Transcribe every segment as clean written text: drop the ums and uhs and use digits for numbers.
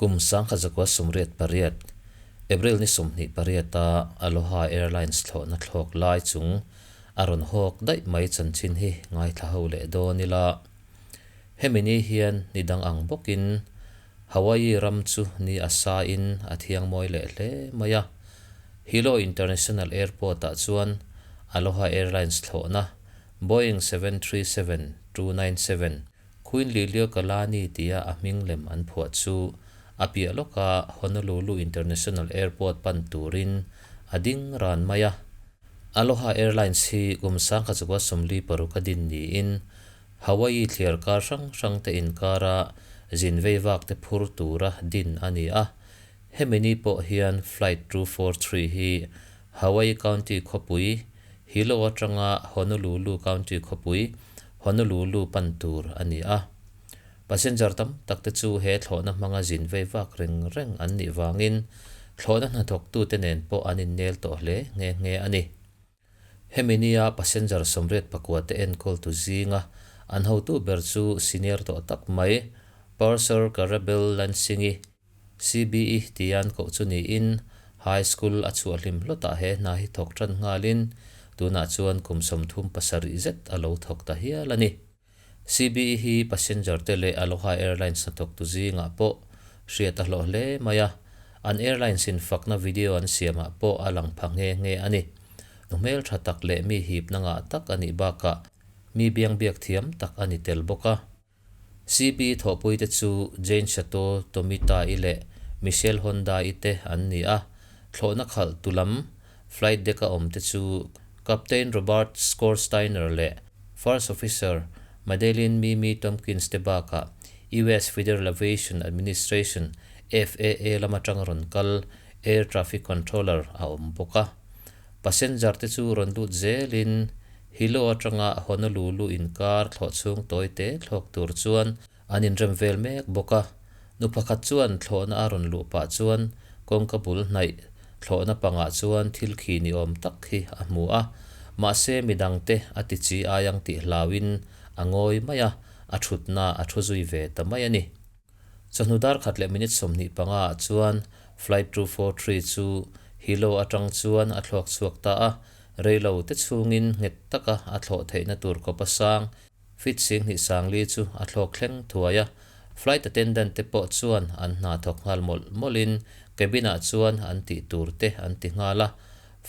Kum 1988, April ni 28 a Aloha Airlines thlawhna thlawk lai chung a rawn hawk daih mai chanchin hi ngaithla ho leh dawn ila. Hemi ni hian ni dang ang bawkin Hawaii ram chu ni a sa in a thiang mawi leh hle mai a. Hilo International Airport ah chuan Aloha Airlines thlawhna Boeing 737-297 Queen Liliuokalani tia a hming lem an phuah chu a piah lawka Honolulu International Airport pan turin a ding ran mai a. Aloha Airlines hi kum 1946 a din niin Hawaii thliar kar hrang hrang te inkara zin vei vak te phur tura din a ni a. Hemi ni pawh hian Flight 243 hi Hawaii County khawpui Hilo atanga Honolulu County khawpui Honolulu pan tur a ni a. Passenger tam tak te chu he thlawhna hmanga zin vei vak reng reng an nih vangin thlawhna hnathawktute nen pawh an innel tawh hle nghe nghe a ni. Hemi nia passenger 84 te enkawltu zinga an hotu ber chu senior tawh tak mai Purser Karabel Lansing-i, CBE tian koh chu niin High School a chhuah hlim hlawtah he hna hi thawk tan nghalin tunah chuan kum 37 zet a lo thawk ta hial a ni. CBE hi passenger te leh Aloha Airlines hnathawktu zingah pawh hriat a hlawh hle mai a, an airlines in fakna video an siamah pawh a lang pha nghe nghe a ni. Nu hmel tha tak leh mi hipna ngah tak a nih bakah mi biangbiak thiam tak a ni tel bawk a. CBE thawhpui te chu Jane Sato Tomita-i leh Michelle Honda-i te an ni a, thlawhna khalh tu lam flight deck a awm te chu Captain Robert Skorsteiner leh First Officer Madeline Mimi Tompkins te bakah US Federal Aviation Administration, FAA, lam atang rawn kal Air Traffic Controller a awm bawk a. Passenger te chu rawn lut zelin Hilo atanga Honolulu inkar thlawh chhung tawi te thlawk tur chuan an inrem vel mek bawk a. Nu pakhat chuan thlawhna a rawn luh pah chuan kawngka bul hnaih thlawhna pangah chuan thil khi ni awm tak hi a hmu a. Mahse midangte a ti chi ai ang tih hlauin a ngawi mai a, a thutna a thu zui ve ta mai a ni. Chawhnu dar khat leh minute 25 ah chuan Flight 243 chu Hilo atang chuan a thlawk chhuak ta a, reilo te chhungin nghet taka a thlawh theihna tur khawpa sang feet 2004 chu a thlawk thleng thuai a. Flight attendant te pawh chuan an hna thawk nghal mawlh mawlhin cabin ah chuan an tih tur te an ti nghal a.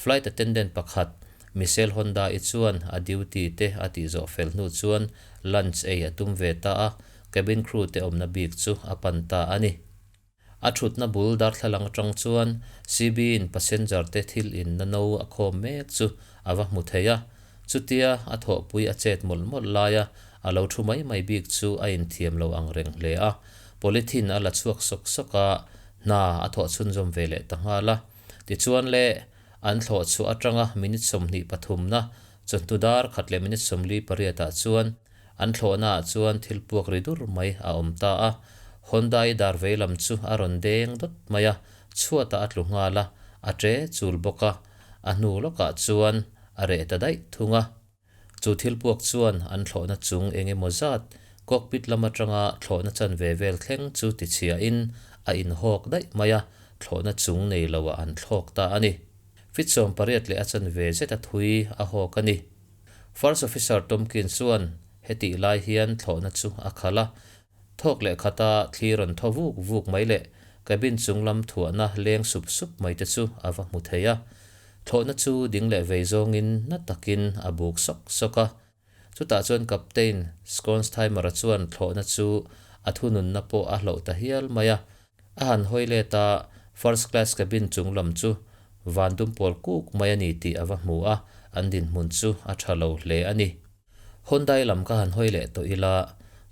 Flight attendant pakhat Michelle Honda-i chuan a duty te a tih zawh fel hnu chuan lunch ei a tum ve ta a, cabin crew te awmna bik chu a pan ta a ni. A thutna bul darthlalang atang chuan CB in passenger te thil inna no a khawm mek chu a va hmu thei a. Chutia a thawhpui a chet mawlh mawlh laia a lo thu mai mai bik chu a inthiam lo ang reng hle a. Polythene a la chhuak sawk sawk a, hna a thawh chhunzawm ve leh ta nghal a. Tichuan le, an thlawh chhuah atanga minute 23 na chawhnu dar khat leh minute 48 ah chuan An thlawhnaah chuan thil puak ri dur mai a awm ta a, Honda-i dar vei lam chu a rawn deng dawt mai a, chhuatah a tlu nghal a, a ṭe chul bawk a, a hnu lawkah chuan a reh ta daih thung a. Chu thil puak chuan an thlawhna chung eng emaw zat cockpit lam atanga thlawhna chanve vel thleng chu tichhiahin a inhawk daih mai a, thlawhna chung nei loah an thlawk ta a ni. Feet 18 leh a chanve zet a thui a hawk a ni. First Officer Tomkins chuan hetih lai hian thlawhna chu a khalh a, thawk leh khata thli rawn thaw vuk vuk mai leh cabin chung lam thuahna leng sup sup mai te chu a va hmu thei a. Thlawhna chu ding leh vei zawngin na takin a buk sawk sawk a. Chutah chuan Captain Schornstheimer-a chuan thlawhna chu a thununna pawh a hloh ta hial mai a. A han hawi let a, First Class cabin chung lam chu van dum pawl kuk mai a ni tih a va hmu a, an dinhmun chu a tha lo hle a ni. Hyundai lam ka han hawi leh tawh ila,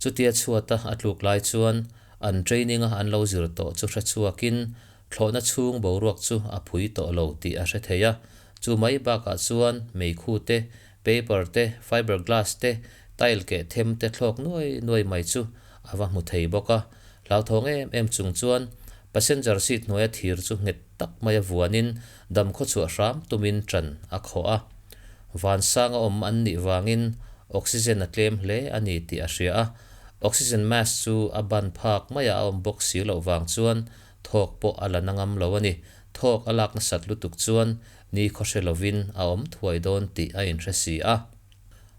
chutia chhuata a tluk lai chuan an training a an lo zir tawh chu hre chhuakin thlawhna chhung boruak chu a phui tawh lo tih a hre thei a. Chu mai bakah chuan meikhu te, paper te, fiber glass te, tile keh them te thlawk nuai nuai mai chu a va hmu thei bawk a. Hlauthawng em em chung chuan passenger seat hnuaia thir chu nghet tak maia vuanin dam khawchhuah hram tumin ṭan a khawh a. Vansanga awm an nih vangin oxygen a tlem hle a ni tih a hria a. Oxygen mask chu a ban phak maiah a awm bawk si loh vang chuan thawk pawh a la na ngam lo a ni. Thawk a lak nasat lutuk chuan nikhaw hre lovin a awm thuai dawn tih a inhre si a.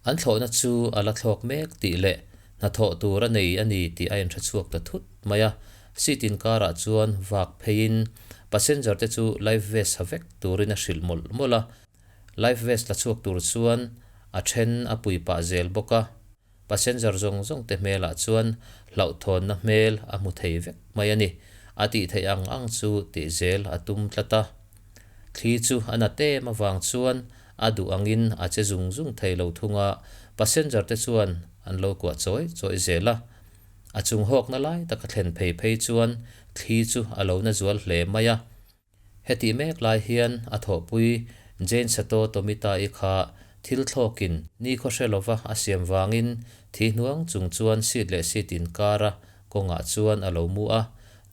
An thlawhna chu a la thlawk mek tih leh hnathawh tur a nei a ni tih a inhre chhuak ta thut mai a. Seat inkarah chuan vak pheiin passenger te chu life vest ha vek turin a hrilh mawlh mawlh a. Life vest la chhuak tur chuan a then a pui pah zel bawk a. Passenger zawng zawng te hmelah chuan hlauhthawnna hmel a hmu thei vek mai a ni. A tih theih ang ang chu tih zel a tum tlat a. Thli chu a na tem avang chuan a duh angin a che zung zung thei lo thung a, passenger te chuan an lo kuah chawi chawi zel a. A chung hawkna lai taka thlen phei phei chuan thli chu a lo na zual hle mai a. Hetih mek lai hian a thawhpui Jane Sato Tomita-i kha thil thlawkin nikhaw hre lova a siam vangin thi hnuang chung chuan seat leh seat inkara kawngah chuan a lo mu a,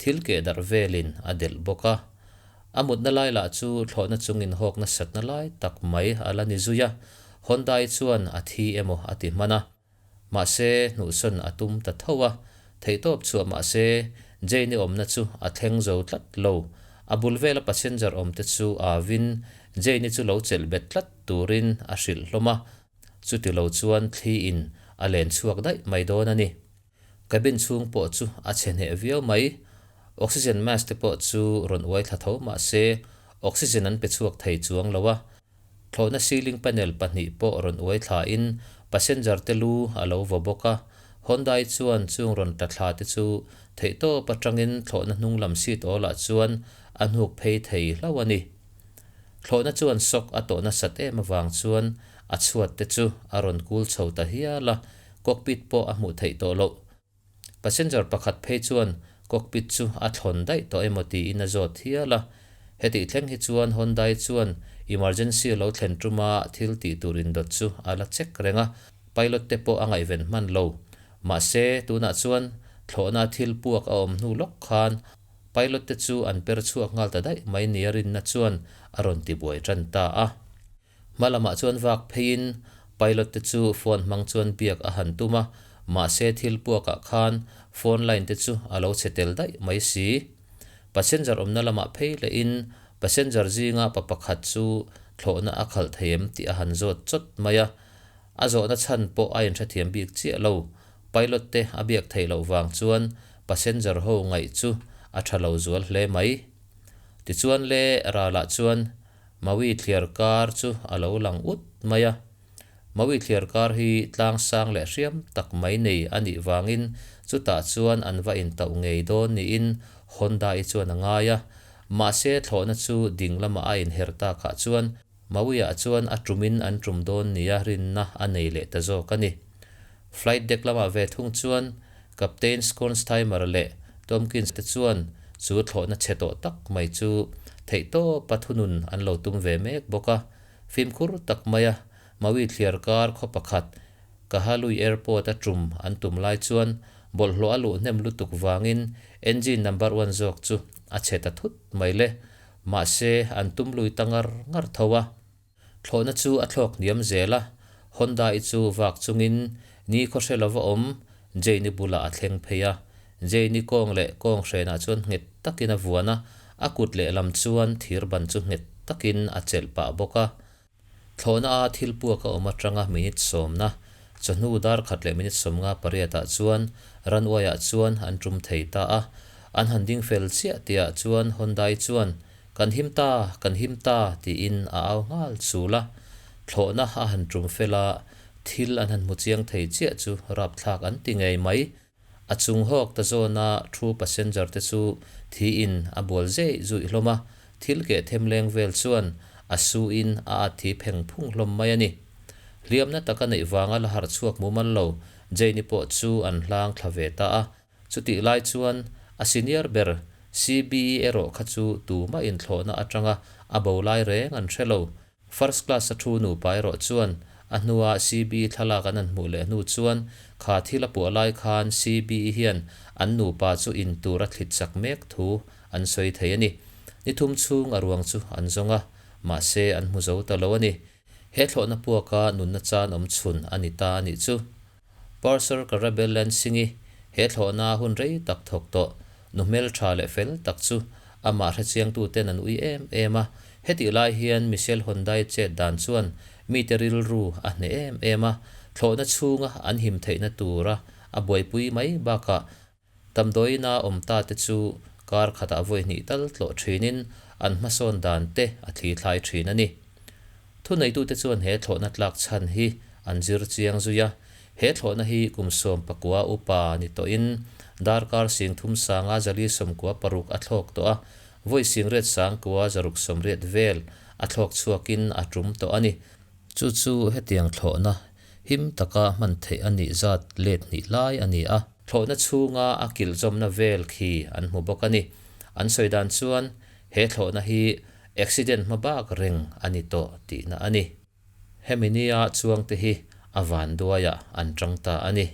thil keh darh velin a delh bawk a. A mutna lai lah chu thlawhna chung inhawk nasatna lai tak mai a la ni zui a, Honda-i chuan a thi emaw a ti hman a. Mahse, hnuhsawn a tum ta tho a, theihtawp chhuah mahse, Jane-i awmna chu a thleng zo tlat lo. A bul vela passenger awmte chu avin Jane-i chu lo chelh bet tlat turin a hrilh hlawm a, chuti lo chuan thliin a len chhuak daih mai dawn a ni. Cabin chhung pawh chu a chhe hneh viau mai. Oxygen mask te pawh chu rawn uai thla tho mahse, oxygen an pe chhuak thei chuang lo a, Thlawhna ceiling panel pahnih pawh rawn uai thlain passenger te lu a lo vaw bawk a. Hyundai chuan chung rawn tla thla te chu theihtawp atangin thlawhna hnung lam seat awlah chuan a hnuk phei thei hlauh a ni. Thlawhna chuan shock a tawh nasat em avang chuan a chhuat te chu a rawn kul chho ta hial a, cockpit pawh a hmuh theih tawh loh. Passenger pakhat phei chuan cockpit chu a thlawn daih tawh emaw tiin a zawt hial a. Hetih thleng hi chuan Hyundai chuan emergency lo thlen tuma thil tih tur indawt chu a la check reng a, pilot te pawh a ngaihven hman lo. Mahse, tunah chuan thlawhna thil puak a awm hnu lawk khan pilot te chu an per chhuak nghal ta daih mai nia rinna chuan a rawn tibuai tan ta a. Hma lamah chuan vak pheiin pilot te chu phone hmang chuan biak a han tum a, mahse thil puakah khan phone line te chu a lo chhe tel daih mai si. Passenger awmna lamah phei lehin passenger zinga pa pakhat chu thlawhna a khalh thei em tih a han zawt chawt mai a, a zawhna chhan pawh a inhrethiam bik chiah lo. Pilot te a biak theih loh vang chuan passenger ho ngaih chu a tha lo zual hle mai. Tichuan le ralah chuan Maui thliar kar chu a lo lang ut mai a. Maui thliar kar hi tlang sang leh hriam tak mai nei a nih vangin chutah chuan an va intauh ngei dawn niin Honda-i chuan a ngai a. Mahse thlawhna chu ding lamah a inher takah chuan Maui-ah chuan a tumin an tum dawn nia rinna a nei leh ta zawk a ni. Flight deck lamah ve thung chuan Captain Schornstheimer leh Tomkins te chuan chu thlawhna chhe tawh tak mai chu theihtawpa thunun an lo tum ve mek bawk a. Fimkhur tak maia Maui thliar kar khaw pakhat Kahului Airport a tum an tum lai chuan bawlhhlawh a luh hnem lutuk vangin engine number one zawk chu a chhe ta thut mai le. Mahse an tum lui ta ngar ngar tho a. Thlawhna chu a thlawk hniam zel a, Honda-i chu vak chungin ni khaw hre lova awm Jane-i bulah a thleng phei a. Jane-i kawng leh kawng hrenah chuan nghet takin a vuan a, a kut lehlam chuan thir ban chu nghet takin a chelh pah bawk a. Thlawhna a thil puak a awm atanga minute sawmna, chawhnu dar khat leh minute sawmnga pariatah chuan runway-ah chuan an tum thei ta a. An han ding fel chiah tihah chuan Honda-i chuan Kan him ta, kan him ta, tiin a au nghal chul a. Thlawhna a han tum fel a, thil an han hmu chiang thei chiah chu rapthlak an ti ngei mai. A chung hawk ta zawna thu passenger te chu thiin a bual zeih zuih hlawm a, thil keh them leng vel chuan a suin a at thi pheng phung hlawm mai a ni. Hliamna taka neih vanga la harh chhuak mumal lo Jane-i pawh chu an hlang thla ve ta a. Chutih lai chuan a senior ber CBE erawh kha chu tumah inthlawhna atanga a bo lai reng an hre lo. First class a thu nupa erawh chuan a hnua CBE thlalak an han hmuh leh hnu chuan kha thil a puah lai khan CBE hian an nupa chu in tur a thlit chak mek thu an sawi thei a ni. Ni thum chhung a ruang chu an zawng a, mahse an hmu zo ta lo a ni. He thlawhna puaka nunna chan awm chhun a ni ta a nih chu. Purser Carabel Lansing-i, he thlawhnaa hun rei tak thawk tawh, nu hmeltha leh fel tak chu amah hrechiangtuten an ui em em a. Hetih lai hian Michelle Honda-i chet dan chuan mite rilru a hneh em em a, thlawhna chhunga an him theihna tura a buaipui mai bakah Damdawiina awm ta te chu kar khatah vawi hnih tal tlawh thinin an hmasawn dan te a thlithlai thin a ni. Thuneitute chuan he thlawhna tlak chhan hi an zir chiang zui a, he thlawhna hi kum 19 upa ni tawhin darkar 30 sanga 496 a thlawk tawh a, vawi singriat sangkua 680 vel a thlawk chhuakin a tum tawh a ni. Chu chu hetiang thlawhna him taka hman theih a nih zat let hnih lai a ni a. Thlawhna chhunga a kilh zawmna vel khi an hmu bawk a ni. An sawi dan chuan he thlawhna hi accident hma bak reng a ni tawh tihna a ni. Hemi nia chuangte hi a vanduaiah an tang ta a ni.